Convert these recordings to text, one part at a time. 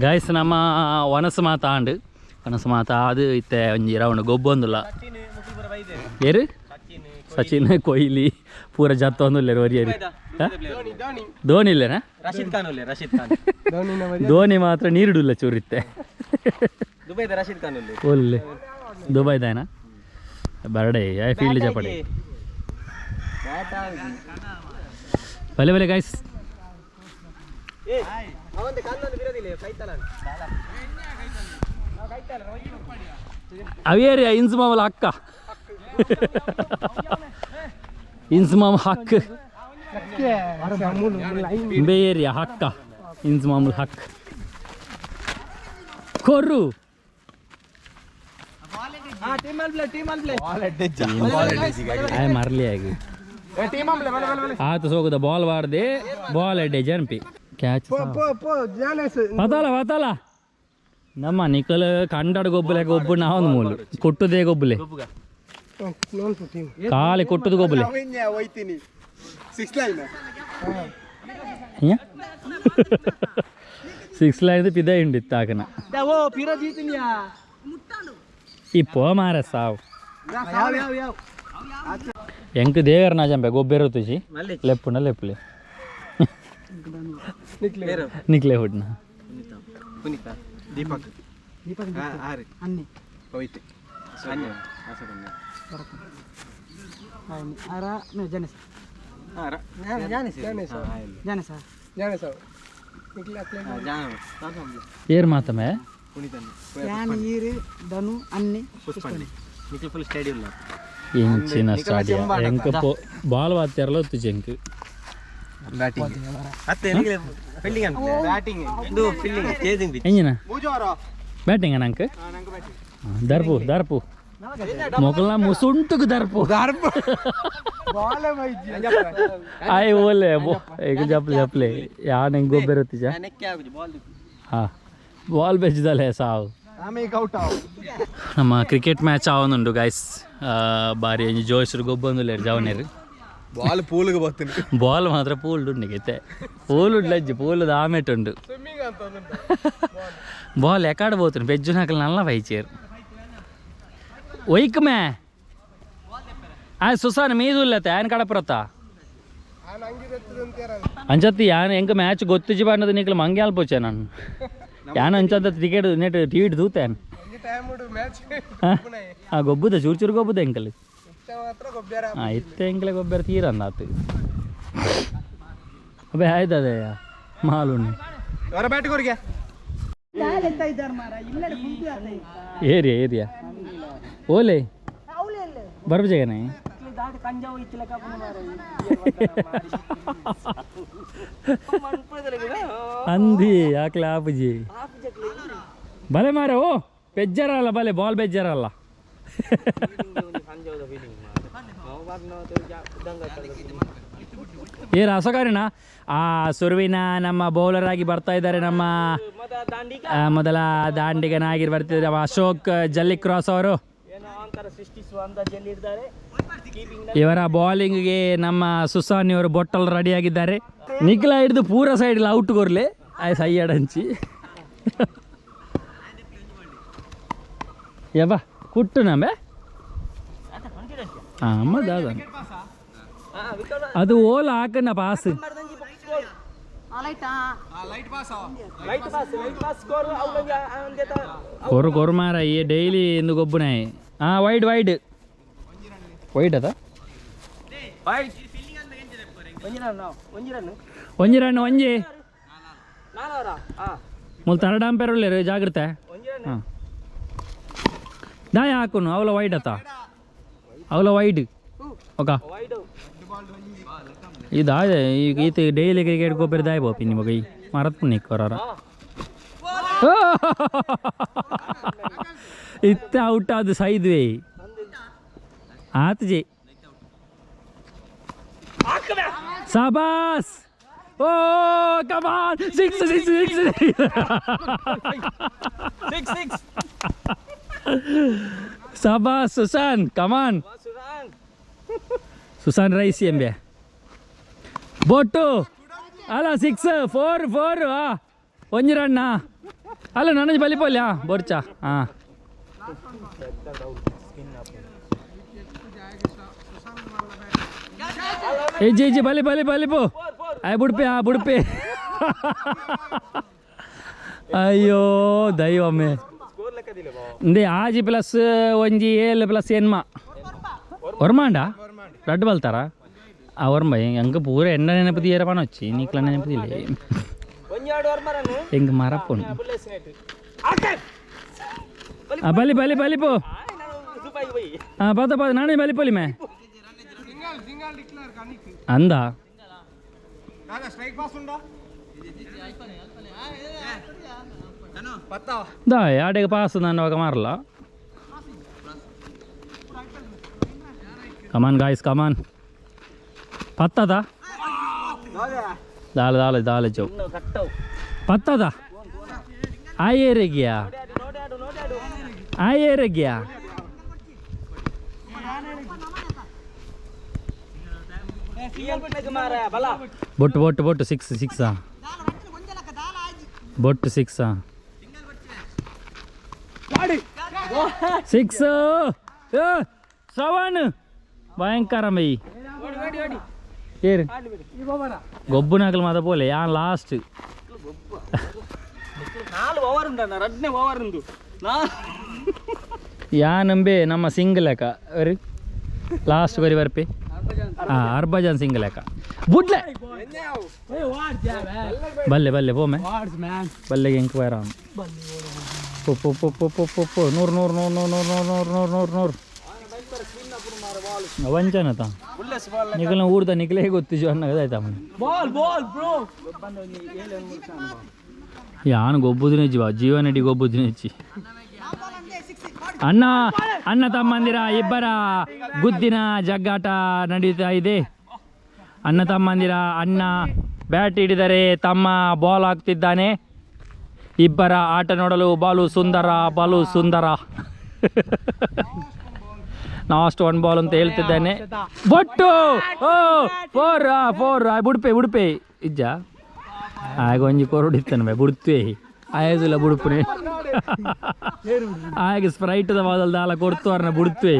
Guys ನಮ್ಮ ವನಸು ಮಾತ ಆಂಡ್ ವನಸು ಮಾತ ಅದು ಇತ್ತೆ ಒಂಜಿ ರೌಂಡ್ ಗೊಬ್ಬೊಂದುಲ್ಲ ಏರು ಸಚಿನ್ ಕೊಹ್ಲಿ ಪೂರ ಜತ್ತೊಂದುಲ್ಲೆರ್ ಒರಿಯರಿ ಧೋನಿ ಇಲ್ಲೇನಾ ರಶೀದ್ ಖಾನ್ ಉಲ್ಲೆ ರಶೀದ್ ಖಾನ್ ಧೋನಿ ಮಾತ್ರ ನೀರುಡುಲ್ಲ ಚೂರಿತ್ತೆ ದುಬೈದ ರಶೀದ್ ಖಾನ್ ಉಲ್ಲೆ ಒಲ್ಲೆ ದುಬೈದಾಯನ ಬರಡೆ ಫೀಲ್ಡ್ ಜಪಡೆ ಬಲೆ ಬಲೆ ಗೈಸ್ ಅವೇರಿಯ ಇನ್ಸುಮಾಮಲ ಅಕ್ಕ ಇನ್ಸುಮಾಮ ಹಕ್ ಬೇ ಏರಿಯಾ ಹಕ್ಕ ಇನ್ಸುಮಾಮುಲ್ ಹಕ್ ಕೊರ್ರು ಆಯ್ ಮರ್ಲಿ ಆಗಿ ಆತ ಸೋಗದ ಬಾಲ್ ಬಾರ್ದೆ ಬಾಲ್ ಎಡ್ಡೆ ಜಂಪಿ ಕ್ಯಾಚ್ ಪತಾಲ ಪತಾಲ ನಮ್ಮ ನಿಕಲ್ ಕಂಡಾಡ ಗೊಬ್ಬಲೆ ಗೊಬ್ಬು ನಾವೊಂದು ಮೂಲು ಕೊಟ್ಟುದೇ ಗೊಬ್ಬಲೆ ಖಾಲಿ ಕೊಟ್ಟುದು ಗೊಬ್ಬಲೆ ಸಿಕ್ಸ್ ಲೈನ್ ಪಿದ ಉಂಡು ಇತ್ತಾಕನ ಈ ಪೋ ಮಾರ ಸಾವು ಎಂಕ್ ದೇವರ ಜಂಪೆ ಗೊಬ್ಬೆರ ತುಜಿ ಲೆಪ್ಪುನ ಲೆಪ್ಪುಲೆ ನಿಕ್ಲೆ ಹುಡ್ನ ಪುನೀತ ದೀಪಕ್ ದೀಪಕ್ ಆರು ಅನ್ನಿ ಹೋಯ್ತು ಅನ್ಯ ಆರ ಜನಸ ಜನಸ ಏರ್ ಮಾತಮೆ ಯಾನ್ ಈರು ಧನು ಅನ್ನಿ ಪುಷ್ಪಣ್ಣೆ ನಿಖಿಲ್ ಫುಲ್ ಸ್ಟೇಡಿಯಂ ಎಂಚಿನ ಸ್ಟಾಡಿಯ ಎಂಕ್ ಬಾಲ್ ವಾತ್ಯಾರಲ ತುಜಿ ಎಂಕ್ ಬ್ಯಾಟಿಂಗ್ ಅತ್ತೆ ನಿಖಿಲ್ ಫೀಲ್ಡಿಂಗ್ ಅಂತ ಬ್ಯಾಟಿಂಗ್ ಇದು ಫೀಲ್ಡಿಂಗ್ ಚೇಸಿಂಗ್ ಬಿಚ್ ಎಂಜಿನ ಬ್ಯಾಟಿಂಗ್ ನಂಕ್ ದರ್ಪು ದರ್ಪು ಮೊಗಲ ಮುಸುಂಟುకు ದರ್ಪು ದರ್ಪು ಆಯ್ ಓಲೆ ಈಗ ಜಪ್ಲೆ ಜಪ್ಲೆ ಯಾನ್ ಹೆಂಗ್ ಗೊಬ್ಬರ ತುಜ ನೆಕ್ಕೆ ಆಗುದು ಬಾಲ್ ಹಾ ಬಾಲ್ ಬೆಜ್ದಲೆ ಸಾವು ನಮ್ಮ ಕ್ರಿಕೆಟ್ ಮ್ಯಾಚ್ ಆವೊಂದುಂಡು ಗೈಸ್ ಬಾರಿ ಒಂಜಿ ಜೋಶ್ ಗೊಬ್ಬೊಂದುಲ್ಲೆರ್ ಜವನೆರ್ ಬಾಲ್ ಪೂಲ್ಗೆ ಬರ್ತೀನಿ ಬಾಲ್ ಮಾತ್ರ ಪೂಲ್ ಉಂಡು ಪೂಲ್ ಉಡ್ಲಜ್ಜಿ ಪೂಲ್ ಆಮೆಟ್ ಉಂಡು ಬಾಲ್ ಎಕಾಡ್ ಪೋತುಂಡು ಪೆಜ್ಜುನಕಲ್ ನಲ್ಲ ಬೈಚೇರ್ ಒಯ್ಕ್ ಮೇ ಆ ಸುಸಾನ್ ಮೀದುಲ್ಲತ್ತೆ ಆಯನ್ ಕಡಪುರತ್ತ ಅಂಚತ್ತಿ ಯಾನ್ ಎಂಕ್ ಮ್ಯಾಚ್ ಗೊತ್ತಿಜಿ ಬಾಂಡದ ನಿಕ್ಲು ಮಂಗೆ ಅಲ್ಪೋಚೆ ನಾನು ಯಾನ್ ಅಂಚಂತ ಟಿಕೆಟ್ ನೆಟ್ ಟಿವಿಟ್ ದೂತೇನ್ ಆ ಗೊಬ್ಬುದ ಚೂರು ಚೂರು ಗೊಬ್ಬುದ ಎಂಕಲ್ ಹಾಂ ಇತ್ತೆ ಎಂಕಲೆ ಗೊಬ್ಬರ ತೀರಂದಾತು ಅಬ್ಬೆ ಆಯ್ತದೆ ಮಾಲುಣ್ಣು ಏರಿಯಾ ಏರಿಯಾ ಓಲೆ ಬರ್ಬಜಗನೆ ಅಂದಿ ಯಾಕ್ಲೆ ಆಪುಜಿ ಬಲೆ ಮಾರೆ ಓ ಬೆಜ್ಜಾರಲ್ಲ ಬಲೆ ಬಾಲ್ ಬೆಜ್ಜಾರಲ್ಲ ಏ ರಸಕಾರಿನ ಆ ಸುರುವಿನ ನಮ್ಮ ಬೌಲರ್ ಆಗಿ ಬರ್ತಾ ಇದ್ದಾರೆ ನಮ್ಮ ಮೊದಲ ದಾಂಡಿಗನಾಗಿ ಬರ್ತಿದ್ದಾರೆ ನಮ್ಮ ಅಶೋಕ್ ಜಲ್ಲಿ ಕ್ರಾಸ್ ಅವರು. ಇವರ ಬೌಲಿಂಗ್ಗೆ ನಮ್ಮ ಸುಸಾನ್ ಇವರು ಬೊಟ್ಟಲ್ ರೆಡಿ ಆಗಿದ್ದಾರೆ. ನಿಖಿಲ ಹಿಡಿದು ಪೂರ ಸೈಡ್ ಔಟ್ ಕೊರ್ಲೆ ಸೈಯಡಂಚಿ ಯವ್ವ ಕುಟ್ಟು ನಮ್ಮೆ ಅಮ್ಮ ದಾದ ಅದು ಓಲ ಹಾಕಣ್ಣ ಪಾಸ್ ಕೊರು ಕೊರು ಮಾರ ಈ ಡೈಲಿ ಇಂದು ಗೊಬ್ಬುನಾಯಿ. ಹಾಂ ವೈಡ್ ವೈಡ್ ವೈಡ್ ಅದ ಒಂಜಿ ರನ್ ಒಂಜಿ ಮುಲ್ ತರಡ್ ಅಂಪೇರ್ ಉಲ್ಲೇರು ಜಾಗ್ರತೆ. ಹಾಂ ದಾಯ ಹಾಕುನು ಅವಲ ವೈಡ್ ಅತ್ತ ಅವಲ ವೈಡ್ ಓಕ ಇದಾದ ಈಗ ಈತ ಡೈಲಿ ಕ್ರಿಕೆಟ್ ಗೊಬ್ಬರ ದಾಯ ಬೋಪಿ ನಿಮಗೆ ಈ ಮರತ್ ಪುಣ್ಯಕ್ಕೆ ಬರೋರ ಇತ್ತ ಔಟ್ ಅದು ಸೈದ್ವೆ ಆತ ಜಿ ಸಾಬಾಸ್ ಓ ಕಮಾನ್ 6 6 6 6 6 ಸಾಬಾಸ್ ಸುಸಾನ್ ಕಮಾನ್ ಸುಸಾನ್ ರೈಸ್ ಎಂಬೆ ಬೊಟ್ಟು ಅಲ್ಲ 6 4 4 ಆ ಒಂಜಿ ರನ್ನ ಅಲ್ಲ ನನಗೆ ಬಲಿಪೋಲಿ ಹಾಂ ಬೊರ್ಚಾ ಹಾಂ ಇಜ್ಜಿ ಇಜ್ಜಿ ಬಲಿ ಬಲಿ ಬಲಿಪು ಆಯ್ ಬುಡ್ಪೆ ಹಾಂ ಬುಡ್ಪೆ ಅಯ್ಯೋ ದೈವಮ್ಮೆ ಇಂದೆ ಆಜಿ ಪ್ಲಸ್ ಒಂಜಿ ಏಳು ಪ್ಲಸ್ ಎನ್ಮ ಒರ್ಮಾಂಡ ರಡ್ಡು ಬಲ್ತಾರ ಆ ಒರ್ಮ ಎಂಕ ಪೂರ ಎಣ್ಣ ನೆನಪು ತೀರಪಾನ వచ్చి ನೀಕ್ಲ ನೆನಪು ಎಂಗ್ ಮರಪುಣ್ ಆ ಬಲಿ ಬಲಿ ಬಲಿ ಪೋ ಹಾಂ ಪಾತ ಪಾತ ನಾನೇ ಬಲಿ ಪೋಲಿ ಮೇ ಅಂದ ದಾ ಯಾಡೆಗೆ ಪಾಸ್ ನಾನು ಅವಾಗ ಮಾರಲ್ಲ. ಕಮಾನ್ ಗಾಯ್ಸ್ ಕಮಾನ್. ಪತ್ತದ ದಾಲ ದಾಲ ದಾಲ ಜೋ ಪತ್ತದ ಆಯೇರೆಗ್ಯಾ ಆಯೇರೆಗ್ಯಾ ಬೊಟ್ಟು ಬೊಟ್ಟು ಬೊಟ್ಟು ಸಿಕ್ಸ್ ಸಿಕ್ಸಾ ಬೊಟ್ಟು ಸಿಕ್ಸಾ ಸಿಕ್ಸ್ ಶ್ರವಣ್ ಭಯಂಕರ ಮೈ ಏರು ಗೊಬ್ಬುನಾಗಲು ಮಾತ ಪೋಲೆ ಯಾನ್ ಲಾಸ್ಟ್ ಯಾನಂಬೆ ನಮ್ಮ ಸಿಂಗಲ್ ಲೆಕ್ಕ ಅರಿ ಲಾಸ್ಟ್ ಬರಿ ಬರ್ಪಿ ಹಾಂ ಹರ್ಭಜನ್ ಸಿಂಗ್ ಲೆಕ್ಕ ಬುಡ್ಲೆ ಬಲ್ಲೆ ಬಲ್ಲೆ ಪೋಮೆ ಬಲ್ಲೆಗೆ ಎಂಕ್ ಬೇರ ಪೋ ಪೋ ಪೋ ಪೋ ಪೋ ಪೋ ಪೋ ನೂರು ನೂರು ನೂರು ನೂರು ನೂರು ನೂರು ನೂರು ನೂರು ನೂರು ನೂರು ವಂಚನ ತಾ ನಿಖಲ್ನ ಊರ್ದ ನಿಖಲೇ ಗೊತ್ತಿಜು ಅನ್ನ ಆಯ್ತಾ ಬಾಲ್ ಬಾಲ್ ಬ್ರೋ ಯಾನು ಗೊಬ್ಬುದಿನ ಜೀವ ಜೀವನಡಿ ಗೊಬ್ಬುದಿನ ಹೆಚ್ಚಿ. ಅಣ್ಣ ಅಣ್ಣ ತಮ್ಮಂದಿರ ಇಬ್ಬರ ಗುದ್ದಿನ ಜಗ್ಗಾಟ ನಡೀತಾ ಇದೆ. ಅಣ್ಣ ತಮ್ಮಂದಿರ ಅಣ್ಣ ಬ್ಯಾಟ್ ಹಿಡಿದರೆ ತಮ್ಮ ಬಾಲ್ ಹಾಕ್ತಿದ್ದಾನೆ. ಇಬ್ಬರ ಆಟ ನೋಡಲು ಬಾಲು ಸುಂದರ ಬಾಲು ಸುಂದರ. ಲಾಸ್ಟ್ ಒನ್ ಬಾಲ್ ಅಂತ ಹೇಳ್ತಿದ್ದಾನೆ. ಬೊಟ್ಟು ಓ ಫೋರ್ ಫೋರ್ ಬುಡ್ಪೆ ಬುಡ್ಪೆ ಇಜ್ಜ ಆಗ ಒಂಜಿ ಕೊರಡಿತ್ತಾನೆ ಬೈ ಬುಡ್ತೇ ಆಯದಿಲ್ಲ ಬುಡುಪುನೆ ಆಗ ಸ್ಪ್ರೈಟ್ದ ಬಾದಲ್ ದಾಲ ಕೊಡ್ತು ಅರ್ನ ಬುಡ್ತೇ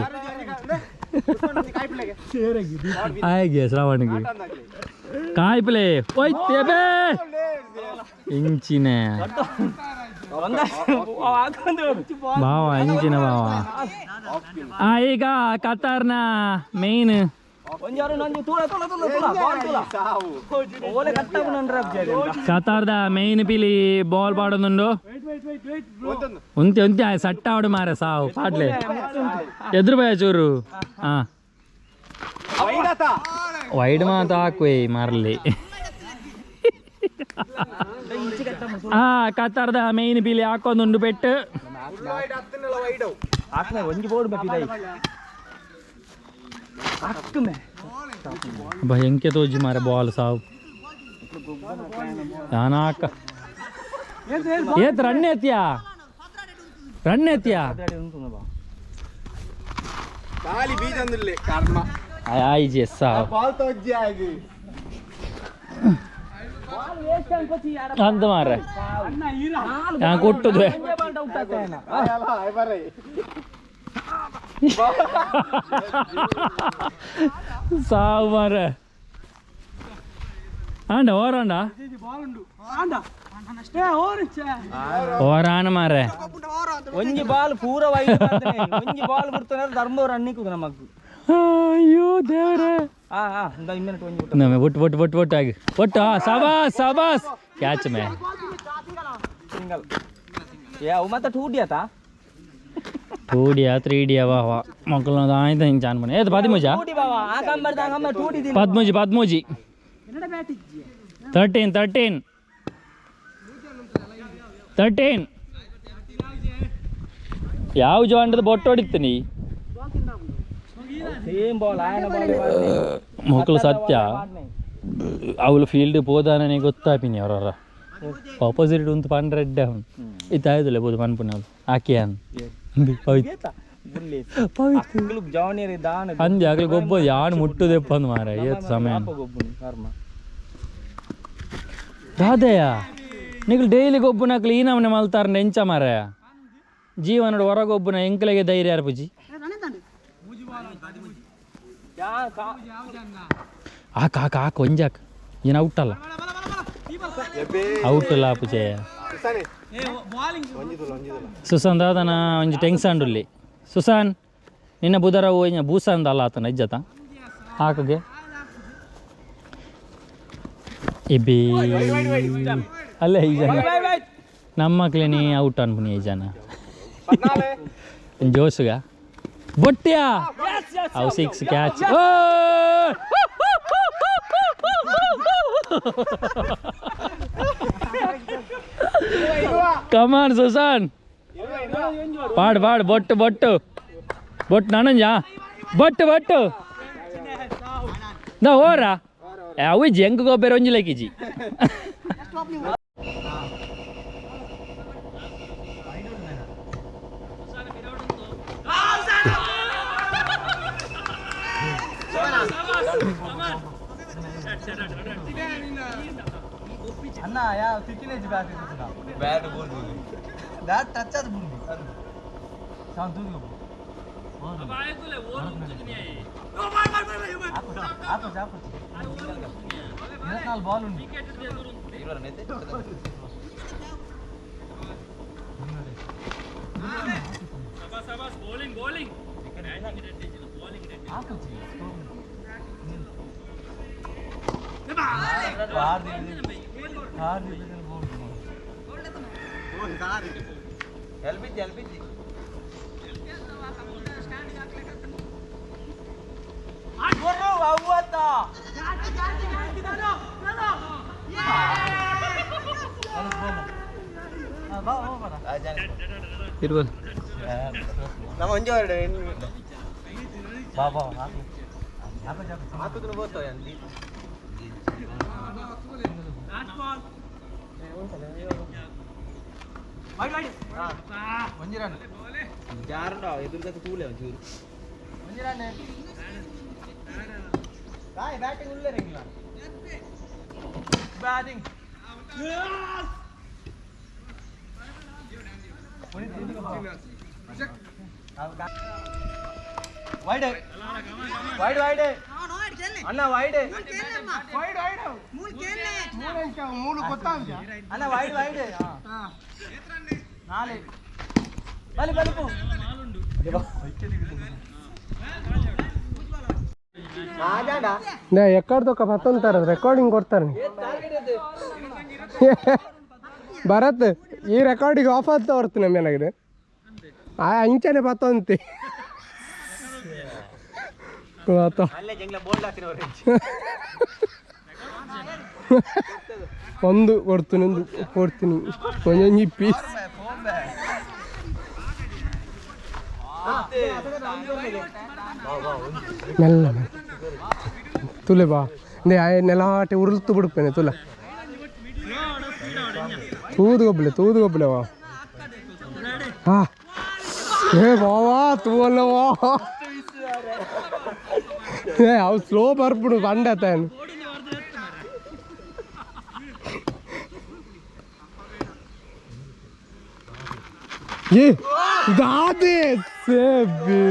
ಆಯ್ಗೆ ಶ್ರವಣಿಗೆ ಕಾಯ್ಪಲೆ ಹೋಯ್ತೆ ಬೇ ಇಂಚಿನ ಬಾವ ಇಂಚಿನ ಬಾವ. ಈಗ ಕತಾರ್ನ ಮೇನ್ ಕತಾರ್ದ ಮೇನ್ ಪಿಲಿ ಬಾಲ್ ಪಾಡೊಂದುಂಡು. ಉಂತೆ ಉಂತೆ ಸಟ್ಟ ಆಡು ಮಾರೆ ಸಾವು ಪಾಡ್ಲೆ ಎದುರು ಬಯ ಚೂರು. ಹಾ ವೈಡ್ ಮಾತ ಹಾಕುವೆ ಮಾರ್ಲಿ. ಹಾ ಕತಾರ್ದ ಮೇನ್ ಪಿಲಿ ಹಾಕೊಂದುಂಡು ಪೆಟ್ಟು. ಎಂಕೆ ತೋಜಿ ಮಾರೆ ಬಾಲ್ ಸಾವು ಯಾನಾಕ ಏತ್ ರನ್ ಎತ್ತಿಯಾ ರನ್ ಎತ್ತಿಯಾ ಆಯ್ಜಿ ಸಾವು ಅಂದ ಮಾರೆ ನಾನು ಕೊಟ್ಟುದೆ ಸಾವು ಮಾರೆ. ಆಂಡ ಓರಾಂಡ ಓರಾನ ಮಾರೆ ಒಂಜಿ ಬಾಲ್ ಪೂರ ವೈಡ್ ಒಂಜಿ ಬಾಲ್ ಬಿಡ್ತಾನೆ ಧರ್ಮವ್ರ ಅನ್ನಿಕ್ಕುದು ನಮಗ್. ಅಯ್ಯೋ ದೇವರೇ. ಹಾ ಹಾ ಒಂಜಿ ನಮ್ಮೆ ಒಟ್ಟು ಒಟ್ಟು ಒಟ್ಟು ಒಟ್ಟು ಆಗಿ ಒಟ್ಟು. ಹಾ ಸಬಾಸ್ ಸಬಾಸ್ ಕ್ಯಾಚ್ ಮೇ ಸಿಂಗಲ್. ಏ ಅವು ಮತ್ತೆ ಟೂ ಡಿ ಆತಾ ಟೂ ಡಿಯಾ ತ್ರೀ ಡಿಯಾ ವಾ ವಾ ಮಕ್ಕಳು ಆಯ್ತು ಹಿಂಗೆ ಚಾನ್ ಬನ್ನಿ. ಏ ಪದ್ಮೂಜ ಪದ್ಮೂಜಿ ಪದ್ಮೂಜಿ 13 13 13 ಯಾವ ಜೋಂಡದ ಬೊಟ್ಟು ಹೊಡಿತೀನಿ ಮಕ್ಕಳು ಸತ್ಯ ಅವಳು ಫೀಲ್ಡ್ ಹೋದಾನೆ ಗೊತ್ತಾಪಿನಿ ಅವರವರ ಆಪೋಸಿಟ್ ಉಂಟು ಪನ್ ರೆಡ್ ಇತ್ತಾಯ್ತಲ್ಲ ಬೋದು ಪನ್ಪುನ ಅವಳು ಆಕೆ ಅಂದೆ ಆಗಲಿ ಗೊಬ್ಬ ಯಾನು ಮುಟ್ಟುದೆಪ್ಪ ಅಂದ್ ಮಾರ ಏತ್ ಸಮಯ ರಾಧೆಯ ನಿಕ್ಲು ಡೈಲಿ ಗೊಬ್ಬುನಕ್ಲು ಈ ನಮನೆ ಮಲ್ತಾರಂಡ ಎಂಚ ಮಾರಾಯ ಜೀವನಡು ಹೊರಗೊಬ್ಬುನ ಎಂಕ್ಲೆಗೆ ಧೈರ್ಯ ಅರ್ಪುಜಿ ಆಕ ಆಕ ಆಕ ಒಂಜಾಕ್ ಏನು ಔಟ್ ಅಲ್ಲ ಔಟ್ ಅಲ್ಲ ಆಪುಜೆ ಸುಸಾನ್ ದಾದನ ಒಂಜಿ ಟೆನ್ಷನ್ ಉಲ್ಲಿ ಸುಸಾನ್ ನಿನ್ನ ಬುಧರ ಹೋಯ್ನ ಬೂಸಂದ ಅಲ್ಲ ಆತನ ಇಜ್ಜತ ಆಕಗೆ ಇಬ್ಬಿ ಅಲ್ಲ ಈ ಜನ ನಮ್ಮ ಮಕ್ಳೇನಿ ಔಟ್ ಅನ್ಪುನಿ ಈ ಜನ ಜೋಸುಗ ಬೊಟ್ಟಿಯಾ ಅವು ಸಿಕ್ಸ್ ಕ್ಯಾಚ್. ಕಮಾನ್ ಸುಸಾನ್, ಪಾಡು ಪಾಡು, ಬೊಟ್ಟು ಬೊಟ್ಟು ಬೊಟ್ಟು ನಾನಂಜ ಬೊಟ್ಟು ಬೊಟ್ಟು ನಾ ಓರ ಅವು ಜಂಕ್ ಗೊಬ್ಬರ ಒಂಜಿ ಲೆಕ್ಕಿಜಿ. ಅಣ್ಣ ಯಾವ ತಿಕ್ಕಿನೇಜ್ ಬ್ಯಾಟ್ ಬ್ಯಾಟ್ ಬ್ಯಾಟ್ ಟಚ್ ಅದು ಬುಂಡಿ ಬಾಲ್ ಉಂಟು. ನಮ್ಮ ಒಂಜಿ ಎಕ್ಕಡ್ದೊಕ್ಕ ಪತ್ತೊಂತಾರ ರೆಕಾರ್ಡಿಂಗ್ ಕೊಡ್ತಾರೆ ಭರತ್. ಈ ರೆಕಾರ್ಡಿಂಗ್ ಆಫ್ ಆಗ್ತಾ ಹೊರ್ತು ನಮ್ಮ ಆ ಅಂಚನೆ ಪತ್ತೊಂತಿ ಒಂದು ಕೊಡ್ತೀನಿ, ಒಂದು ಕೊಡ್ತೀನಿ, ಒಂದೊಂದು ಪೀಸ್. ಮೆಲ್ಲ ತುಲೆ ಬಾ ನೆಲಾಟೆ ಉರುಳ್ತು ಬಿಡ್ಪೇನೆ ತುಲ. ತೂದು ಗೊಬ್ಬಲೆ ತೂದು ಗೊಬ್ಬಲೆ ವಾ. ಹಾ ಏ ಬಾವಾ ತೂವಲ್ಲವಾ. ಏ ಅವು ಸ್ಲೋ ಬರ್ಬಿಡು ಬಂಡ ತಾನು. ಏ ದಾದೆ ಸೇಬಿ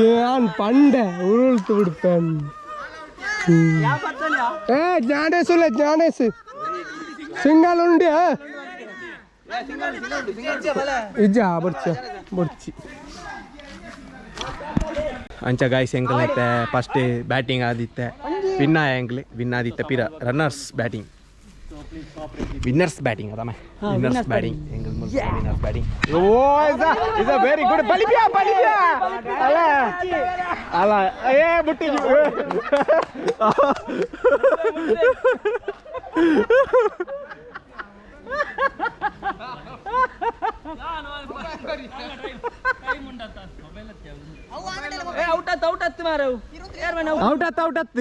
ಏನ್ ಪಂಡೆ ಉರುಳ್ತು ಬಿಡ್ತಾನೆ. ಏ ಜ್ಞಾನೇಶ್ ಉಲ್ಲ ಜ್ಞಾನೇಶ್ ಸಿಂಗಲ್ ಉಂಡಿ ಇಜ್ಜಾ ಬೊರ್ಚಿ ಬೊರ್ಚಿ. ಅಂಚ ಗಾಯ್ಸ್ ಎಂಕಲ್ ಐತೆ ಫಸ್ಟ್ ಬ್ಯಾಟಿಂಗ್ ಆದಿತ್ತೆ ವಿನ್ ಆಂಗ್ಲಿ ವಿನ್ ಆದಿತ್ತೆ ಪಿರ ರನ್ನರ್ಸ್ ಬ್ಯಾಟಿಂಗ್ ವಿನ್ನರ್ಸ್ ಬ್ಯಾಟಿಂಗ್ ಅದಮ್ಮ ವಿನ್ನರ್ಸ್ ಬ್ಯಾಟಿಂಗ್ ಎಂಗಲ್ winners batting. Oh is a very good ಬಲಿಪಿಯಾ ಬಲಿಪಿಯಾ ಅಲ್ಲ ಅಲ್ಲ ಏ ಬುಟ್ಟಿ. ಔಟ್ ಆತ್ ಔಟ್ ಆತ್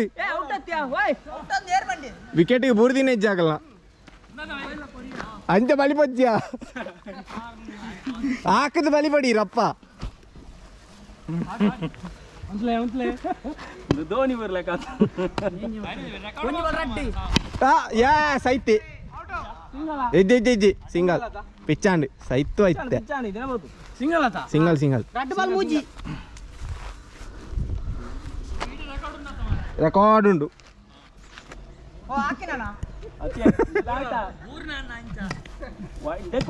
ವಿಕೆಟಿಗೆ ಬೂರ್ದಿನ ಹೆಜ್ಜಾಗಲ್ಲ ಅಂಚ ಬಲಿಪಜ್ಜ ಹಾಕದ ಬಲಿಪಡಿ ರಪ್ಪ. ಧೋನಿ ಬರ್ಲಕ್ಕ ಯಸ್ ಐತಿ. ಇಜ್ಜಿ ಇಜ್ಜಿ ಇಜ್ಜಿ ಸಿಂಗಲ್ ಪಿಚ್ಚಾಂಡ್ ಸೈತ್ತು ಐತೆ. Single single. ರಡ್ಡ್ ಬಾಲ್ ಮೂಜಿ. ರೆಕಾರ್ಡ್ ಉಂಡು. ಓ ಹಾಕಿನಣ್ಣ.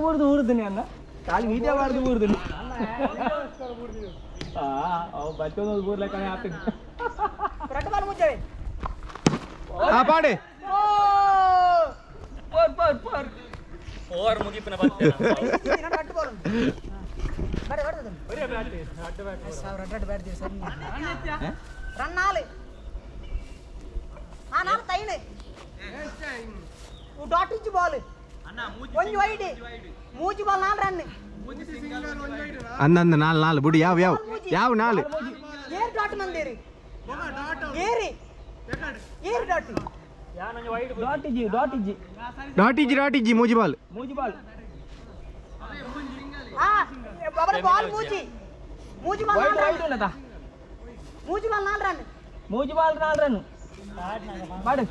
ಊರ್ದು ಊರ್ದಿನಿ ಅನ್ನ ಖಾಲಿ ಮೀಡಿಯಾ ಬಾರ್ದು ಊರ್ದಿನಿ. ಅವು ಬಚ್ಚೋದು ಊರ್ಲೆಕ್ಕನೆ ಆತೀನಿ. ರಡ್ಡ್ ಬಾಲ್ ಮೂಜಿ. ಆ ಪಾಡೆ. ಓ ಪೋರ್ ಪೋರ್ ಪೋರ್. ಓವರ್ ಮುಗಿಪಿನ ಬತ್ತೆ. ರಡ್ಡ್ ಬಾಲ್ ಬರೆ ಬರೆ ಸಾವಿರ ರಡ್ಡ್ ಬ್ಯಾಟ್ ಸರಿ. ರನ್ ನಾಲ್ ಆ ನಾಲ್ ತೈನು ಡಾಟ್ ಇಂಚು ಬಾಲ್ ಒಂಜಿ ವೈಡ್ ಮೂಜಿ ಬಾಲ್ ನಾಲ್ ರನ್. ಅಂದಂದ ನಾಲ್ ನಾಲ್ ಬುಡಿ ಯಾವ ಯಾವ ಯಾವ ನಾಲ್. ಏರ್ ಡಾಟ್ ಮಂದಿರಿ ಏರಿ ಏರ್ ಡಾಟ್ ಡಾಟ್ ಇಜ್ಜಿ ಡಾಟ್ ಇಜ್ಜಿ ಡಾಟ್ ಇಜ್ಜಿ ಡಾಟ್ ಇಜ್ಜಿ ಮೂಜಿ ಬಾಲ್ ಮೂಜಿ ಬಾಲ್. ಆ ಬಬರ ಬಾಲ್ ಮೂಜಿ ಮೂಜಿ ಬಾಲ್ ವೈಡ್ ನಾಲ್ ವೈಡ್ ರನ್. ಉನ್ನತ ಮೂಜಿ ಬಾಲ್ ನಾಲ್ ರನ್. ಮೂಜಿ ಬಾಲ್ ನಾಲ್ ರನ್ ಬಾಡು.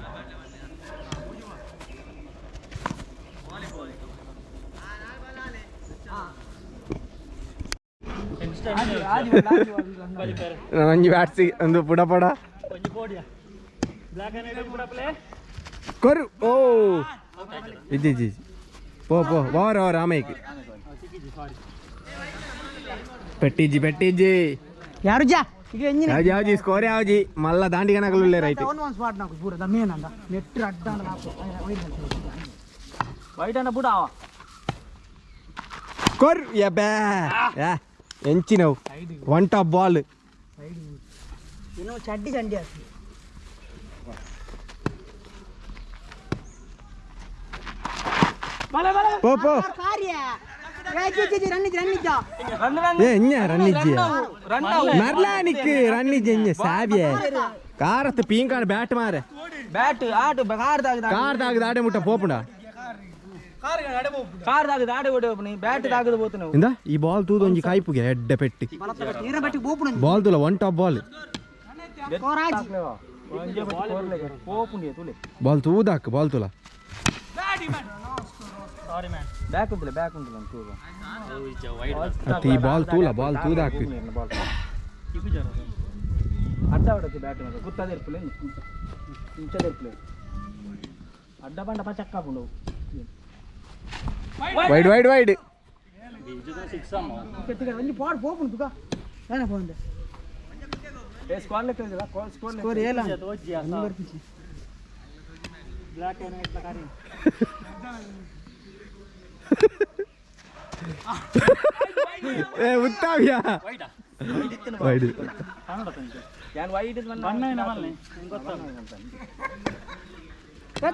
ಒಂಜಿ ಬ್ಯಾಟ್ಸಿ ಒಂದು ಪುಡ ಪಡ ಕೊರು. ಓ ಇಜ್ಜಿ ಇಜ್ಜಿ ಇಜ್ಜಿ. ಪೋ ಪೋ ಓವರ್ ಓವರ್ ಆಮೇಕ್ ಪೆಟ್ಟಿಜ್ಜಿ ಪೆಟ್ಟಿಜ್ಜಿ. ಯಾರು ಜಾ ಈಗ ಎಂಜಿನ ಯಾವ್ಜಿ ಯಾವ್ಜಿ ಸ್ಕೋರ್ ಯಾವ್ಜಿ ಮಲ್ಲ ದಾಂಡಿಗನಗಲುಲ್ಲೆ ರೈಟ್. ಒನ್ ಒನ್ ಸ್ಪಾಟ್ ನಾಕು ಪೂರ the main ಅಂದ ನೆಟ್ ಅಡ್ಡ ನಾಕು ವೈಡ್. ವೈಟ್ ಅನ್ನ ಬುಡ ಅವ. ಕೊರ್ ಯಬ್ಬಾ ಯಾ ಎಂಚಿನವು ಒನ್ ಟಾಪ್ ಬಾಲ್. ಇನ್ನು ಚಡ್ಡಿ ಚಂಡಿ ಆತು. ಪೋ ಪೋ. ಕಾರ್ಯ ಏ G G G run ಇಜ್ಜಿ, ರನ್ ಇಜ್ಜ. Run run. ಏ ಎಂಜ ರನ್ ಇಜ್ಜಿ. ರನ್. ಮರ್ಲಾನಿಕ್ ರನ್ ಇಜ್ಜಿ ಎಂಜ ಸಾಬ್ಯೆ ಕಾರತ್ ಪೀಂಕಾಣ ಬ್ಯಾಟ್ ಮಾರೆ. ಬ್ಯಾಟ್ ಆಟ ಕಾರ್ ತಾಗದ. ಕಾರ್ ತಾಗದ ಆಡೆ ಮುಟ್ಟ ಪೋಪುಂಡ. ಕಾರ್ ತಾಗದ ಆಡೆ ಓಡಿ ಹೋಗ್ನಿ ಬ್ಯಾಟ್ ತಾಗದ ಬೋತು ನಾವು. ಇಂದ ಈ ಬಾಲ್ ತೂದು ಒಂಜಿ ಕಾಯ್ಪುಗೆ ಎಡ್ಡೆ ಪೆಟ್ಟಿ. ನೀರ ಬಟ್ಟಿ ಬೋಪುಣ. ಬಾಲ್ ತುಲ ಒನ್ ಟಾಪ್ ಬಾಲ್. ಕೋರಾಜಿ. ಪೋಪುಂಡಿ ತುಲೆ. ಬಾಲ್ ತೂದಾಕ್ ಬಾಲ್ ತುಲ. ಬ್ಯಾಕ್ ಉಂಟುಲೆ ಬ್ಯಾಕ್ ಉಂಟುಲೆ ತೂಗ. ಅತ್ತಿ ಈ ಬಾಲ್ ತೂಲ ಬಾಲ್ ತೂದಾಕ್. ಅಡ್ಡ ಹೊಡಕ್ಕೆ ಬ್ಯಾಟ್ ಮಾತ್ರ ಗುತ್ತದ ಇರ್ಪುಲೆ ಇಂಚದ ಇರ್ಪುಲೆ ಅಡ್ಡ ಬಂಡ ಪಚಕ್ಕ ಹಾಪುಂಡು. Wide wide wide. ಒಂಜಿ ಪಾಡ್ ಪೋಪುಂಡು ತುಗ ಏನ ಪೋಂದೆ. ಏ ಸ್ಕ್ವಾಡ್ ಲೆಕ್ಕ ಇದ್ದಲ್ಲ ಸ್ಕೋರ್. ಸ್ಕೋರ್ ಏಲ ಏ ಉತ್ತಾವ್ಯಾ ವೈಡ್. ಯಾನ್ ವೈಡ್ ಎತ್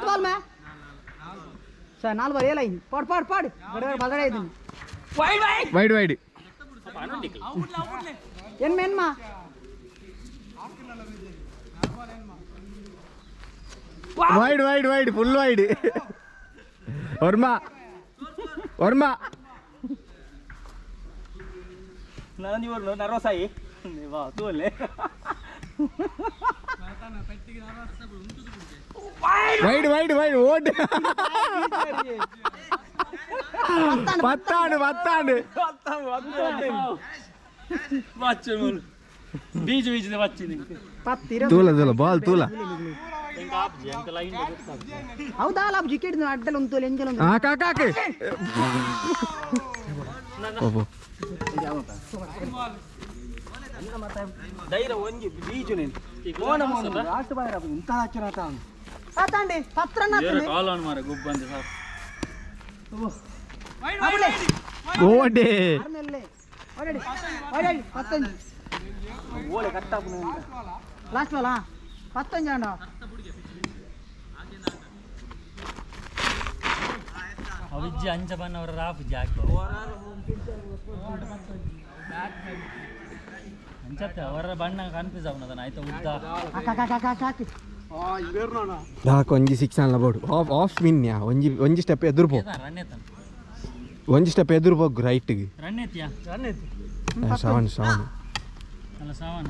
ಬಾಲ್ ಮೇ ಸರ್ ನಾಲ್ ಬಾಲ್ ಏಲ ಪಾಡ್ ಪಾಡ್ ಪಾಡ್ ಗಡ ಬದಡ ಇದ್ದೀನಿ. Wide wide. ಎನ್ಮ ಎನ್ಮ wide wide wide full wide. Varma Varma. ನಾನು ಇವರು ನರ್ವಸ್ ಆಯಿ ವಾ ತೂಲೆ. ವೈಡ್ ವೈಡ್ ವೈಡ್ ಓಡ್ ಪತ್ತಾಂಡು ಪತ್ತಾಂಡು. ಬೀಜ ಬೀಜದ ಬಚ್ಚಿನಿ. ಪತ್ತಿ ತೂಲ ತೂಲ ಬಾಲ್ ತೂಲ. ಹೌದಾ ಅಲ್ಲ ಜಿಕೆಟ್ ಅಡ್ಡಲ್ ಉಂಟು ಎಂಜಲ್ ಉಂಟು. ಹಾಕ್ ಹಾಕ್ ಹಾಕ್ ಓ ಧೈರ್ಯ ಒಂಜಿ ಬೀಜು ನೀನು ಕೋಣ ಮೋನ ಲಾಸ್ಟ್ ಬಾಯ್ ಇಂತ ಹಾಕಿನ ತಾನು. ಪತ್ತಾಂಡಿ ಪತ್ರ ಕಾಲ್ ಆನ್ ಮಾರೆ ಗುಬ್ಬಂದೆ ಸಾಕು. ಓಡೆ ಪತ್ತಂಜಿ ಓಲೆ ಕಟ್ಟಾಪುನ. ಲಾಸ್ಟ್ ಬಾಲ ಪತ್ತಂಜಿ ಅಂಡ. ಅವಿಜ್ಜಿ ಅಂಚ ಬನ್ನವರ ರಾಫ್ ಜಾಕಿ ಅಂಚತ್ತೆ ಅವರ ಬಣ್ಣ ಕನ್ಫ್ಯೂಸ್ ಅವನದನ ಆಯ್ತಾ ಉದ್ದ. ಹಾಕ್ ಹಾಕ್ ಹಾಕ್ ಹಾಕ್ ಹಾಕಿ. ದಾಕ್ ಒಂಜಿ ಸಿಕ್ಸ್ ಅಲ್ಲ ಬೋಡು ಆಫ್ ಆಫ್ ಮಿನ್ಯಾ ಒಂಜಿ ಒಂಜಿ ಸ್ಟೆಪ್ ಎದುರು ಪೋ. ರನ್ ಎತ್ತನ. ಒಂಜಿ ಸ್ಟೆಪ್ ಎದುರು ಹೋಗು ರೈಟ್ಗೆ. ರನ್ ಎತ್ತಿಯಾ ಸೆವೆನ್ ಸೆವೆನ್. ಅಲ್ಲ ಸವನ.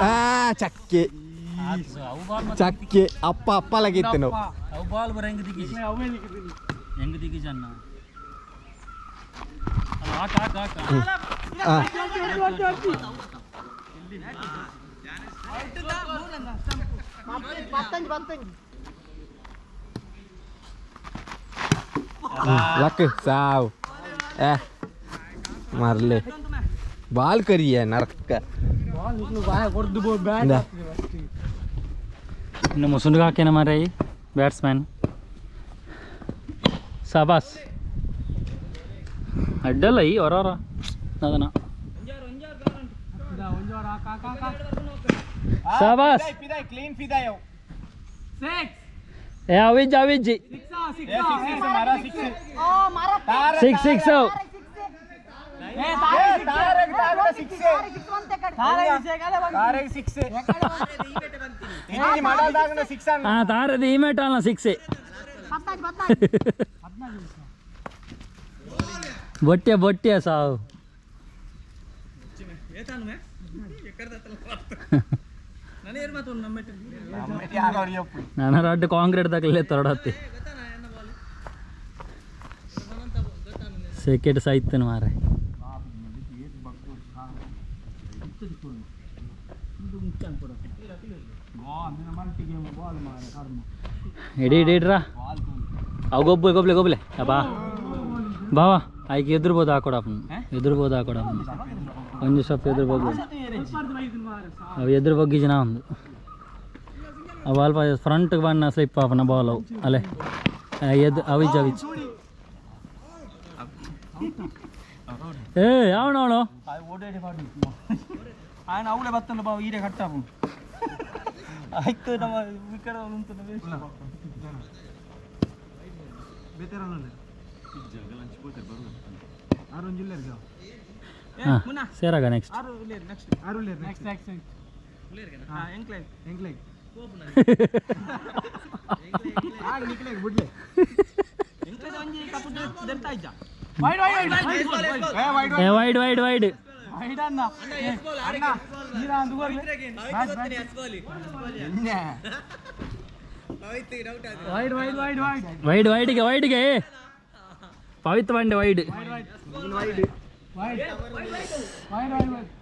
ಆ ಚಕ್ಕೆ. ಚಕ್ಕೆ ಅಪ್ಪ ಅಪ್ಪ ಲಗಿತ್ತೆ ನಾವು. ಅವು ಬಾಲ್ ಬರ ಹೆಂಗ್ ದಿಕ್ಕಿಜಿ, ಹೆಂಗ್ ದಿಕ್ಕಿಜಿ ಅನ್ನ. ಹಾಕ ಹಾಕ ಹಾಕ. ಪತ್ತಂಜ್ ಪತ್ತಂಜ್. ಲಕ್ ಸಾವ್ ಏ ಮಾರ್ಲೆ ಬಾಲ್ ಕರಿಯ ನರ್ಕ. ಇಂದಾ. ಇನ್ನು ಮುಸುಂಡ್ಗೆ ಹಾಕೇನ ಮಾರ್ರೆ ಈ ಬ್ಯಾಟ್ಸ್ಮ್ಯಾನ್. ಸಾಬಾಸ್, ಅಡ್ಡಲ್ಲ ಈ ಹೊರ ಹೊರ ಅದನ್ನ. ಸಾಬಾಸ್. ಏ ಅವಿಜ್ ಅವಿಜ್ಜಿ. Six six. ಹಾಂ ತಾರದು ಈ ಮೇಟ ಅಲ್ಲ ಸಿಕ್ಸ್. ಬೊಟ್ಟೆ ಬೊಟ್ಟೆ ಸಾವು. ನಾನು ರಡ್ಡು ಕಾಂಕ್ರೀಟ್ ತಗಲೇ ತೊರಡತ್ತಿ ಸೆಕೆಟ್ ಸಾಯ್ತೇನೆ ಮಾರೆ. ಇಡಿ ಇಡಿ ಇಡ್ರಾ. ಅವು ಗೊಬ್ಬು ಗೊಬ್ಲೆ ಗೊಬ್ಲೆ ಬಾ ಬಾವಾ. ಆಯ್ಕೆ ಎದುರ್ಬೋದು ಹಾಕೊಡಪ್ಪ, ಎದುರ್ಬೋದು ಹಾಕೊಡಪ್ಪ. ಒಂದು ಸ್ವಲ್ಪ ಎದುರು ಬಗ್ಗು, ಅವು ಎದುರು ಬಗ್ಗಿ ಜನ ಒಂದು ಅವು ಅಲ್ಪ ಫ್ರಂಟ್ಗೆ ಬಣ್ಣ ಸ್ಲಿಪ್ ಆಪನ ಬಾಲ್ ಅವು ಅಲ್ಲೇ ಎದ್ದು ಅವಿಜ್ ಅವಿಜ್. ಏ ಯಾವನವನು? ఆయన అవులే బತ್ತಂಡು ಬಾವು ಈರೆ ಕಟ್ಟಾಪು ಆಯ್ತು. ನಮ್ಮ ಈ ಕಡೆ ಉಂಟು. ಹಾಂ ಸೇರಾಗ ನೆಕ್ಸ್ಟ್. ನೆಕ್ಸ್ಟ್ ನೆಕ್ಸ್ಟ್ ಎಂಕ್ಲೇ. ಏ ವೈಡ್ ವೈಡ್ ವೈಡ್. ವೈಡ್ ವೈಡ್ಗೆ ವೈಡ್ಗೆ ಪವಿತ್ರ ಬಂಡೆ ವೈಡ್.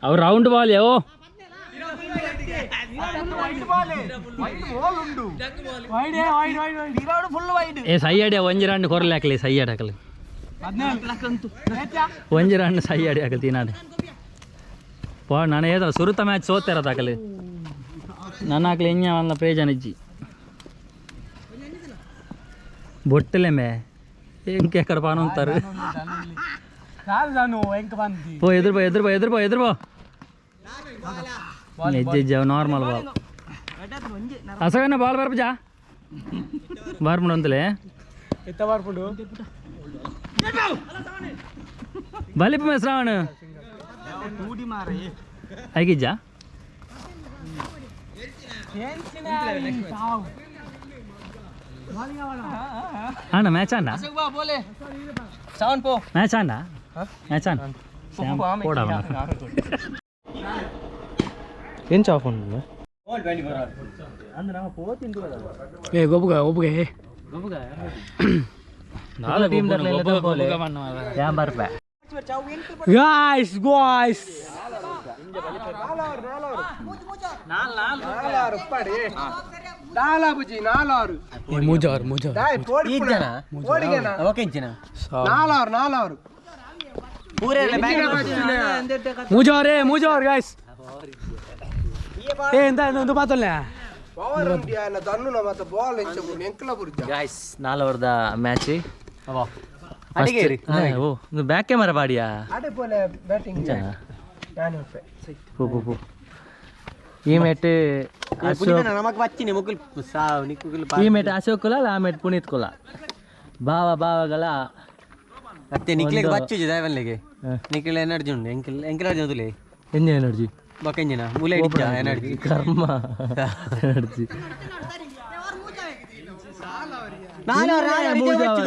ಅವು ರೌಂಡ್ ಬಾಲ್ ಯಾವ. ಏ ಸೈ ಅಡಿ ಒಂಜಿ ರನ್ ಕೊರಲೆ ಹಾಕಲಿ ಸೈ ಅಡಿ ಹಾಕಲಿ ಒಂಜಿ ರನ್ ಸೈ ಅಡಿ ಹಾಕಲಿ ತಿನ್ನಾಡೆ ಪೋ. ನಾನು ಏದಲ್ಲ ಸುರುತ ಮ್ಯಾಚ್ ಸೋತಿರೋದು ಹಾಕಲಿ ನನ್ನ ಹಾಕಲಿ ಎಂಜ ಒಂದ ಪ್ರಯೋಜನ ಇಜ್ಜಿ ಬೊಟ್ಟಲೆ ಮೇ ಇಂಕೆ ಎక్కడ ಪಾನು ಅಂತಾರೆ. ಪೋ ಎದುರು ಬಾ ಎದುರು ಬಾ ಎದುರು ಬಾ ಎದುರು ಬಾ. ಹೆಜ್ಜೆ ನಾರ್ಮಲ್ ಬಾಲ್ ಅಸಗನ ಬಾಲ್ ಬರ್ಪಜಾ ಬಾರ್ಪುಂಡು ಅಂತಲೇ ಬಲಿಪು ಮೇ ಶ್ರಾವಣ ಐಗಿಜ್ಜ. ಅಣ್ಣ ಮ್ಯಾಚ್ ಅಣ್ಣ ಮ್ಯಾಚ್ ಅಣ್ಣ ಮ್ಯಾಚ್ ಅಣ್ಣ పోడా. ఏం చాఫ్ ఉంటుంది? ఏ గొప్పగా ఒప్పుగా. గాయ్స్ గాయ్స్ ಮೂಜಾರು ಮೂಜಾರು ನಾಲಾರು ನಾಲಾರು ಮೂಜಾರೇ ಮೂಜಾರು ಗಾಯ್ಸ್. ఏ ఎంత ఎంత పాతలే ಗಾಯ್ಸ್ ನಾಲ್ವರ್ದ ಮ್ಯಾಚ್. ಓ ಬ್ಯಾಕ್ ಕ್ಯಾಮರಾ ಬಾಡಿಯಾ? ಪೋ ಪೋ ಪೋ. ಈ ಮೇಟ್ ಈ ಮೇಟ್ ಅಶೋಕ್ ಕುಲ, ಆ ಮೇಟ್ ಪುನೀತ್ ಕುಲ. ಬಾವ ಬಾವಗಳ ಅತ್ತೆ ನಿಕ್ಲೆಗ್ ಬಚ್ಚುಜಿ ದಾಯವನ್ಲೆಗೆ ನಿಕ್ಲೆ ಎನರ್ಜಿ ಉಂಡು ಎಂಕಲ್ ಎಂಕಲ್ ಎನರ್ಜಿ ಉಂದುಲೆ. ಎಂಜ ಎನರ್ಜಿ? ಬೊಕ ಎಂಜಿನ ಮೂಲೆ ಇಡಿಚ್ಚ ಎನರ್ಜಿ. ಕರ್ಮ ಎನರ್ಜಿ.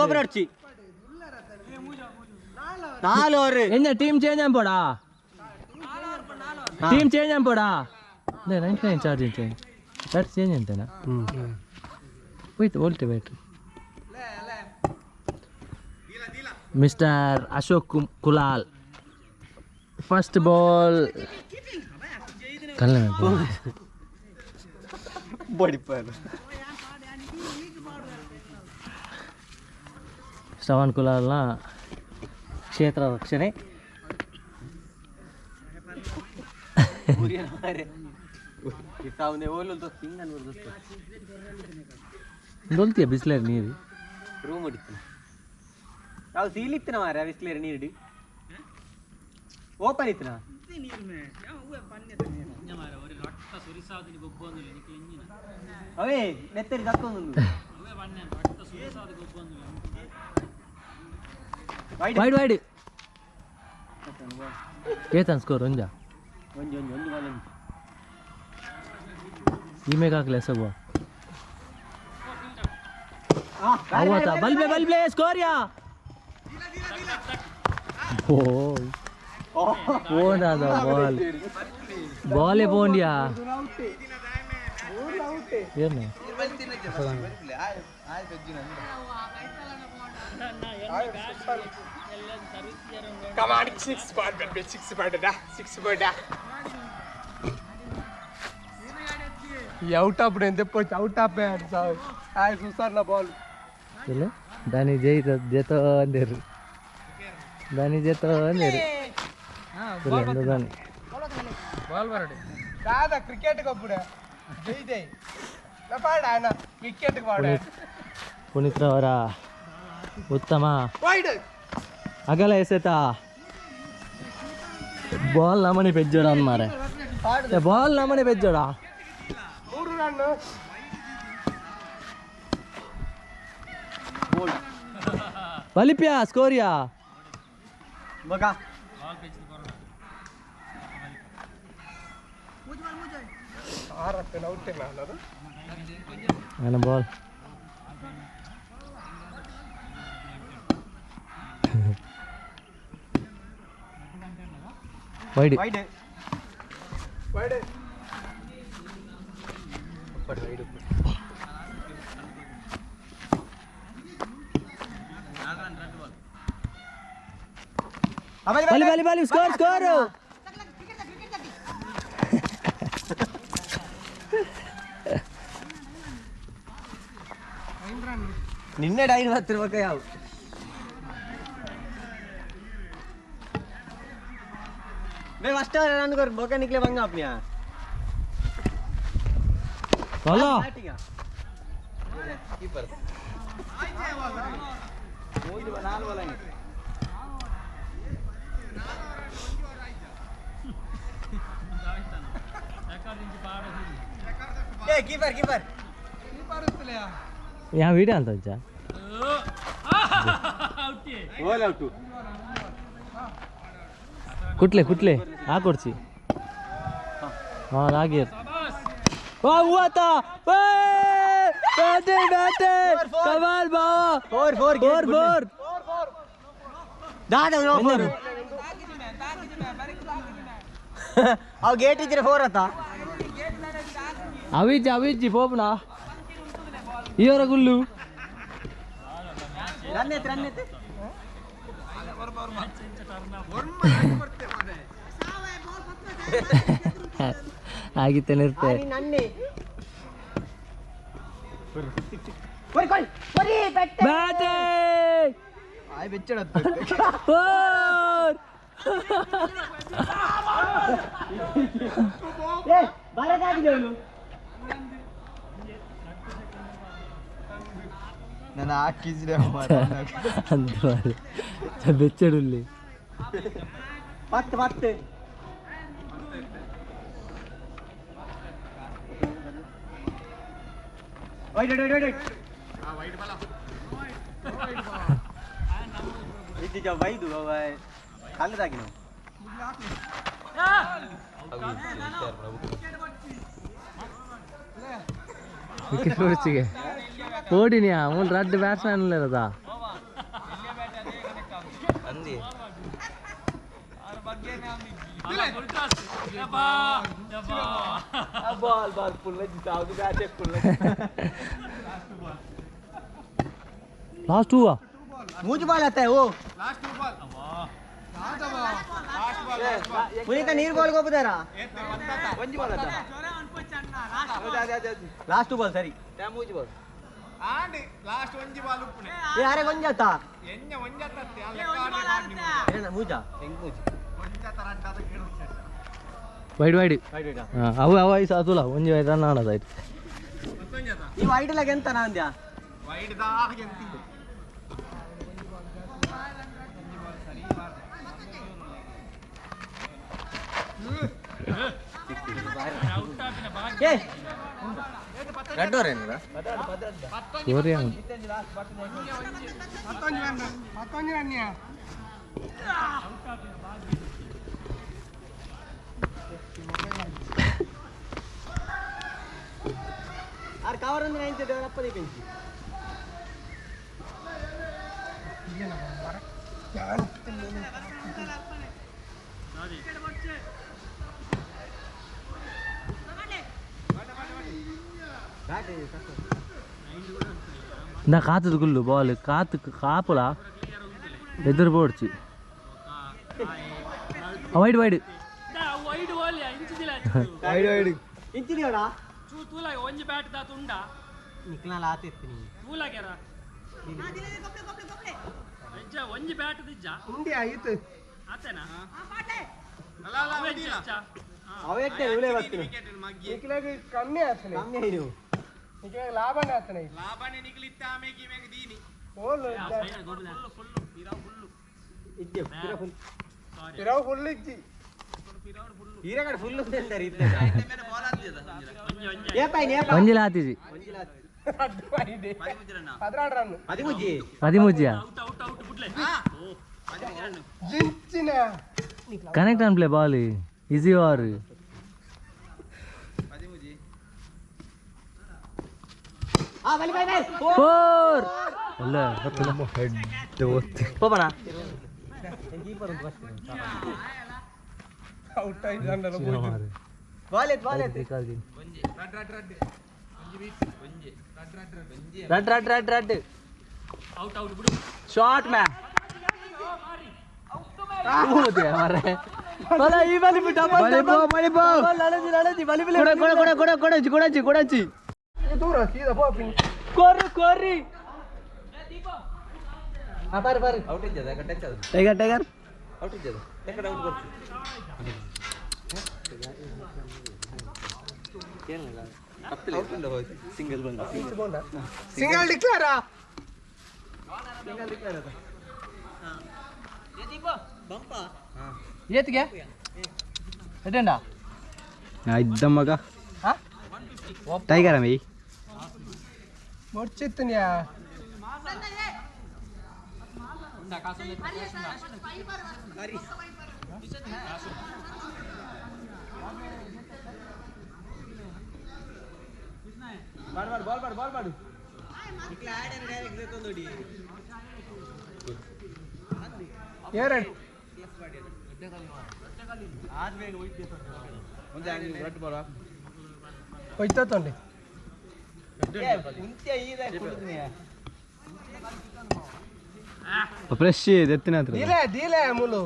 ಗೊಬ್ಬರ ಅಡ್ಚಿ ನಾಲ್ ಓವರ್. ಎಂಜ ಟೀಮ್ ಚೇಂಜ್ ಅನ್ಪೋಡಾ? ಟೀಮ್ ಚೇಂಜ್ ಅನ್ಪೋಡಾ? 99 ಚಾರ್ಜ್ ಚೇಂಜ್. Bat change ಅಂತೇನಾ? ಹೋಯ್ತು ಓಲ್ಟೆ battery. Mister Ashok Kulal first ball ಕಲ್ಲ ಶ್ರವಣ್ ಕುಲಾಲ್ನ ಕ್ಷೇತ್ರ ರಕ್ಷಣೆ. ದೊಲ್ತಿಯ ಬಿಸ್ಲೇರಿ ನೀರು ರೂಮ್ ಹೊಡಿತೀನಿ ನಾವು ಸೀಲ್ ಇತ್ತಿನ ಮಾರ್ರೆ ಬಿಸ್ಲೇರಿ ನೀರು ಓಪನ್ ಇತ್ತಿನ ಅವೇ ನೆತ್ತರಿ ದಕ್ಕೊಂದು. ವೈಡ್ ವೈಡ್ ಏತನ್ ಸ್ಕೋರ್ ಒಂಜಾ ಒಂಜಿ ಒಂಜಿ ಒಂಜಿ ಬಾಲ್ ಒಂಜಿ ಈಮೇಗ್ ಹಾಕ್ಲೆ ಸಗುವ ಅವತ್ತ ಬಲ್ಬೆ ಬಲ್ಬೆ ಸ್ಕೋರ್ ಯಾ ಓ ಓನಾದ ಬಾಲ್ ಬಾಲೇ ಬೋಂಡ್ಯಾ ಏನು Come on, 6 point, baby, 6 point, da, 6 point, da. ಈ ಔಟ್ ಆಪ್ ಎಂತ ಔಟ್ ಆಪ್ ಆಯ್ ಸುಸಾರ್ನ ಬಾಲ್ ಇಲ್ಲ ದಾನಿ ಜೈತ ಜೇತೋ ಅಂದಿರು ದಾನಿ ಜೇತೋ ಅಂದಿರು ದಾನಿ ಬಾಲ್ ಬರಡಿ ದಾದಾ ಕ್ರಿಕೆಟ್ ಗೊಬ್ಬುಡೆ ಜೈದೆ ಪಾಡ ಅಣ್ಣ ಕ್ರಿಕೆಟ್ ಪಾಡ. ಪುನೀತ್ ರವರ ಉತ್ತಮ ವೈಡ್ ಅಗಲ ಎಸೆತ ಬಾಲ್ ನಮನಿ ಪೆಜ್ಜೋಡ ಮಾರೆ ಬಾಲ್ ನಮನಿ ಪೆಜ್ಜೋಡ 3 ರನ್ ಬಲಿಪ್ಯಾ ಸ್ಕೋರಿಯಾ ಮಗ ಔಟ್ ನಾನು ನನ್ನ ಬಾಲ್ wide wide wide ಬಲಿ ಬಲಿ ಬಲಿ ಸ್ಕೋರ್ ಸ್ಕೋರ್ ನಿನ್ನೆ ಡೈನ್ ಬರ್ತಿರ್ಬೇಕ ಯಾವ ಬೇ ಫಸ್ಟ್ ರನ್ ಕೊರ್ ಬೊಕ ನಿಕ್ಲೆ ಬಂಗ ಅಪ್ನಿಯಾ ಅಲ್ಲ ಏ ಕೀಪರ್ ಕೀಪರ್ ಯಾವ ವಿಡಿಯೋ ಅಂತ ಅಜ್ಜ ಓಲ್ ಔಟು ಕುಟ್ಲೆ ಕುಟ್ಲೆ ಹಾಕೊಡ್ಸಿ ಹಾಂ ಹಾಗೆ ಹೂವಾತ ಬ್ಯಾಟೆ ಬ್ಯಾಟೆ ಕಮಾಲ್ ಬಾವ 4 4 4 4 ದಾದ 4 ಅವು ಗೇಟ್ ಇದ್ರೆ 4 ಆತ ಅವಿಜ್ಜಿ ಅವಿಜ್ಜಿ ಪೋಪನಾ ಇವರ ಗುಲ್ಲು ರನ್ ಎತ್ತು ರನ್ ಎತ್ತು ಆಗಿತ್ತೆ ನಿರ್ತೆ ನನ್ನೆ ಬ್ಯಾಟೆ ಫೋರ್ ನಾನು ಹಾಕಿದ್ರೆ ಅಂತ ಬೆಚ್ಚಡುಲ್ಲಿ ಪತ್ತು ಪತ್ತು wait wait wait wait ಇದ್ದಿದ್ದ ಬೈದು ಕಲ್ಲದಾಗಿ ನಾವು ವಿಕೆಟ್ ಹೊಡಿಸಿಗೆ ಓಡಿನಿಯಾ ಮೂರು ರಡ್ಡು ಬ್ಯಾಟ್ಸ್ಮನ್ ಇರೋದಾ Last two ಮೂಜು ಬಾಲ್ ಆತ ಓ ಲಾಸ್ಟ್ ಬಾಲ್ ಪುನೀತ ನೀರು ಬಾಲ್ ಹೋಗ್ಬೋದಾರ ಲಾಸ್ಟ್ ಬಾಲ್ ಸರಿ ಲಾಸ್ಟ್ ಒಂಜಿ ಬಾಲ್ ಉಪ್ಪುನೆ ಯಾರೇ ಒಂಜಾತ ಎಣ್ಣೆ ಒಂಜಾತ ಮೂಜಾ ವೈಡ್ ವೈಡ್ ಅವು ಅವು ಐಸ್ ಆತುಲ ಒಂಜಿ ವೈಡ್ ರನ್ ಆಡೋದಾಯ್ತು ಈ ವೈಡ್ ಲಾಗ ಎಂತ ನಾಂದ್ಯಾ ವೈಡ್ ದಾಗ ಎಂತಿ ಏ ರಡ್ಡೋರೇನರ ಸೋರಿಯ ಆರ್ ಕವರ್ ಒಂದು ನೈನ್ ಅಪ್ಪ ದೀಪಿಂಚಿ ಇಂದ ಕಾತದ ಗುಲ್ಲು ಬಾಲ್ ಕಾತು ಕಾಪುಲ ಎದುರು ಬೋಡ್ಚಿ ವೈಡ್ ವೈಡ್ ವೈಡ್ ವೈಡ್ ಇಂಚಿನಿಯೋಡ ಒಂಜಿ ಬ್ಯಾಟ್ ದಾತ ಉಂಡಾ ನಿಕ್ಲಾಲ ಆತಿತ್ತೀನಿ ತೂಲಾಗ್ಯಾರ ಒಂಜಿ ಬ್ಯಾಟ್ ದಿಜ್ಜ ಉಂಡಿ ಆಯಿತು ಆತೇನಾ ಅವೆಟ್ಟೆ ಉಲೆ ಬರ್ತೀನಿ ನಿಕ್ಲಾಗ ಕಮ್ಮಿ ಆತನೆ ಕಮ್ಮಿ ಐದು ನಿಕ್ಲಾಗ ಲಾಭನೇ ಆತನೆ ಲಾಭನೇ ನಿಕ್ಲಿತ್ತ ಆಮೇಲೆ ಈಮೇಗೆ ದೀನಿ ಓಲ್ ಇದ್ದೆ ಪಿರ ಫುಲ್ ಪಿರವ್ ಫುಲ್ ಇಜ್ಜಿ ಹೀರೆಗಡೆ ಫುಲ್ ಅಂತಾರೆ ಇದ್ದೆ ಏಪಾಯ್ ನೇಪ ಒಂಜಿಲ ಆತಿಜಿ 12 ರನ್ ಪದಿಮೂಜಿ ಪದಿಮೂಜಿಯಾ ಜಿಂಚಿನ connect and play ball easy or ಆ ಬಲಿ ಬೈ ಬೈ ಫೋರ್ ಅಲ್ಲ ಹೆಡ್ ಹೋಗೋಣ ಔಟ್ ಆಯ್ತು ಅಂಡಲ್ಲ ಬಾಲ್ ಎತ್ ಬಾಲ್ ಎತ್ ರಡ್ ರಡ್ ರಡ್ ರಡ್ ಶಾರ್ಟ್ ಮ್ಯಾನ್ ದೂರ ಸೀದಾ ಪೋಪಿ ಕೊರ್ರು ಕೊರ್ರಿ ಟೈಗರ್ ಟೈಗರ್ ಸಿಂಗಲ್ ಡಿಕ್ಲೇರಾ ಏತಿಗೆ ಎಡ್ಡೆಂಡ ಇದ್ದ ಮಗ ಟೈಗರ್ ಅಮ್ಮಿ ಮೊರ್ಚಿತ್ತನ್ಯಾ ಎರಡು ಹೋಯ್ತೊಂಡೆ ಫ್ರೆಶ್ ಎತ್ತಿನ ಹತ್ರ ದೀಲೆ ದೀಲೆ ಮುಲು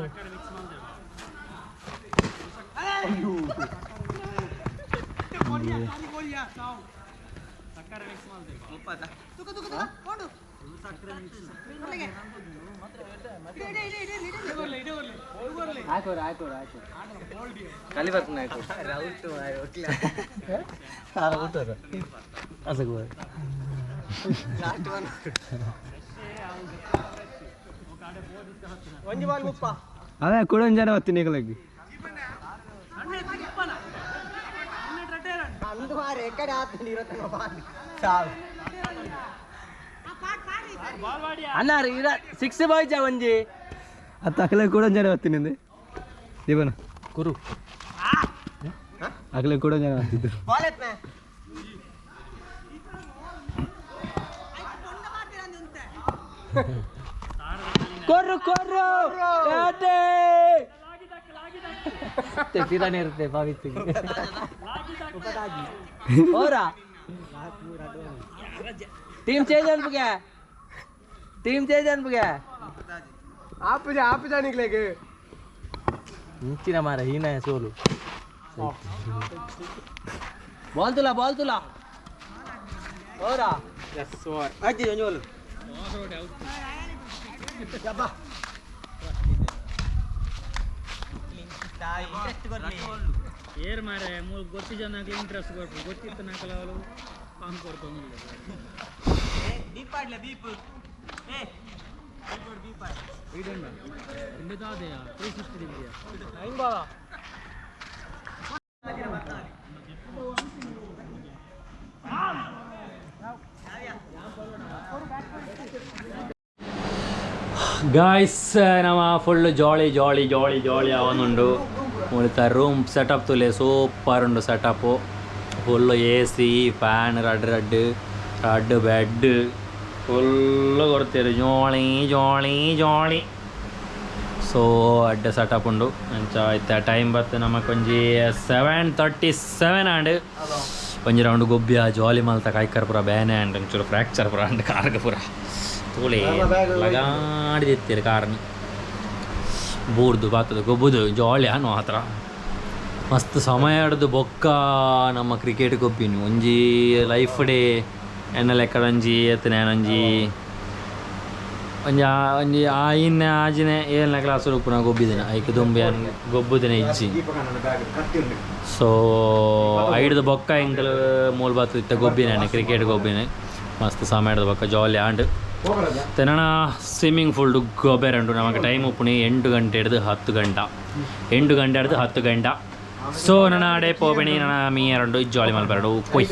ಅದೇ ಕುಡೊಂದು ಜನ ಬರ್ತೀನಿ ಈಗಲಾಗಿ ಅಣ್ಣ ಇರ ಸಿಕ್ಸ್ ಬಾಯ್ಜ ಒಂಜಿ ಅತ್ತ ಅಕಲೆ ಕೂಡ ಜನ ಬರ್ತೀನಿ ಅಂದೆ ದೀಪನ ಕುರು ಅಕಲೆ ಕೂಡ ಜನ ಬರ್ತಿದ್ರು ಕೊರ್ರು ಕೊರ್ರು ಏಟೆ. ಪಿರಾನೆ ಇರುತ್ತೆ ಪವಿತ್ತಿಗೆ ಓರಾ ಟೀಮ್ ಚೇಂಜ್ ಅನ್ಬುಗೆ, ಟೀಮ್ ಚೇಂಜ್ ಅನ್ಬುಗೆ. ಆಪುಜ ಆಪುಜ ನಿಕ್ಲೆಗ್. ಇಂಚಿನ ಮಾರ ಹೀನ ಸೋಲು. ಬಾಲ್ ತುಲಾ, ಬಾಲ್ ತುಲಾ. ಓರಾ ಏರ್ ಮಾರೆ ಮೂಲು ಗೊತ್ತಿ ಜನ ಇಂಟ್ರೆಸ್ಟ್ ಕೊರ್ಪು ಗೊತ್ತಿತ್ತು ನಾಕಲವಲು ಪಾಂಪ್ ಕೊಡ್ಕೊಂಡು. ಗಾಯ್ಸ್, ನಮ್ಮ full jolly jolly jolly jolly ಆವೊಂದುಂಡು. ಮುಳಿತ room setup ತೂಲೆ, ಸೂಪರ್ ಉಂಡು ಸೆಟಪ್ಪು. ಫುಲ್ಲು ಎ ಸಿ, ಫ್ಯಾನ್, ರಡ್ಡ್ ರಡ್ಡ್ ರಡ್ಡ್ ಬೆಡ್ ಫುಲ್ಲು ಕೊಡ್ತೀರಿ. ಜಾಲಿ ಜಾಲಿ ಜಾಲಿ. ಸೊ ಅಡ್ಡ ಸೆಟಪ್ ಉಂಡು. ಅಂಚ ಇತ್ತೆ ಟೈಮ್ ಬತ್ತು ನಮಕ್ ಒಂಜಿ 7:37 ಆಂಡ್. ಒಂಜಿ ರೌಂಡ್ ಗೊಬ್ಬಿಯ, ಜಾಲಿ ಮಲ್ತ. ಕೈಕರ್ ಪೂರ ಬೇನೆ ಆಂಡ್, ಒಂಚೂರು ಫ್ರ್ಯಾಕ್ಚರ್ ಪೂರ ಆಂಡ್ ಕಾರ್ಗ್ ಪೂರ. ತೂಲೆ, ಲಗಾಡಿದಿತ್ತೀರಿ ಕಾರ್ನ್ ಬೂರ್ದು ಬಾತದ ಗೊಬ್ಬುದು ಜಾಲಿ ಆನು ಮಾತ್ರ. ಮಸ್ತ್ ಸಮಯ ಹಿಡ್ದು ಬೊಕ್ಕ ನಮ್ಮ ಕ್ರಿಕೆಟ್ ಗೊಬ್ಬಿನಿ. ಒಂಜಿ ಲೈಫ್ ಡೇ ಎನ್ನ ಲೆಕ್ಕಡ್ ಒಂಜಿ ಎತ್ತನೆ ಒಂಜಿ ಒಂಜಿ ಒಂಜಿ ಆಯಿನ ಆಜಿನೆ ಏಳನೇ ಕ್ಲಾಸ್ ಉಪ್ಪುನ ಗೊಬ್ಬಿದಿನ. ಐಕ್ ದುಂಬು ಯಾನ್ ಗೊಬ್ಬುದಿನ ಇಜ್ಜಿ. ಸೊ ಐಡ್ದು ಬೊಕ್ಕ ಎಂಕಲ್ ಮೂಲ ಬಾತು ಇತ್ತ ಗೊಬ್ಬಿನ, ಕ್ರಿಕೆಟ್ ಗೊಬ್ಬಿನ. ಮಸ್ತ್ ಸಮಯ ಹಿಡ್ದು ಬೊಕ್ಕ ಜಾಲಿ ಆಂಡ್. ತೆನನ ಸ್ವಿಮ್ಮಿಂಗ್ ಪೂಲ್ ಗೊಬ್ಬೆರೆ ಉಂಡು. ನಮಗೆ ಟೈಮ್ ಉಪ್ಪುನಿ 8 ಗಂಟೆ ಹಿಡ್ದು 10 ಗಂಟೆ, 8 ಗಂಟೆ ಹಿಡ್ದು 10 ಗಂಟೆ. ಸೊ ನನ್ನ ಅಡೆ ಪೋಪಿಣಿ, ನನ್ನ ಮೀಯರುಂಡು, ಜಾಲಿ ಮಲ್ಪೆರಡು ಕೊಯ್.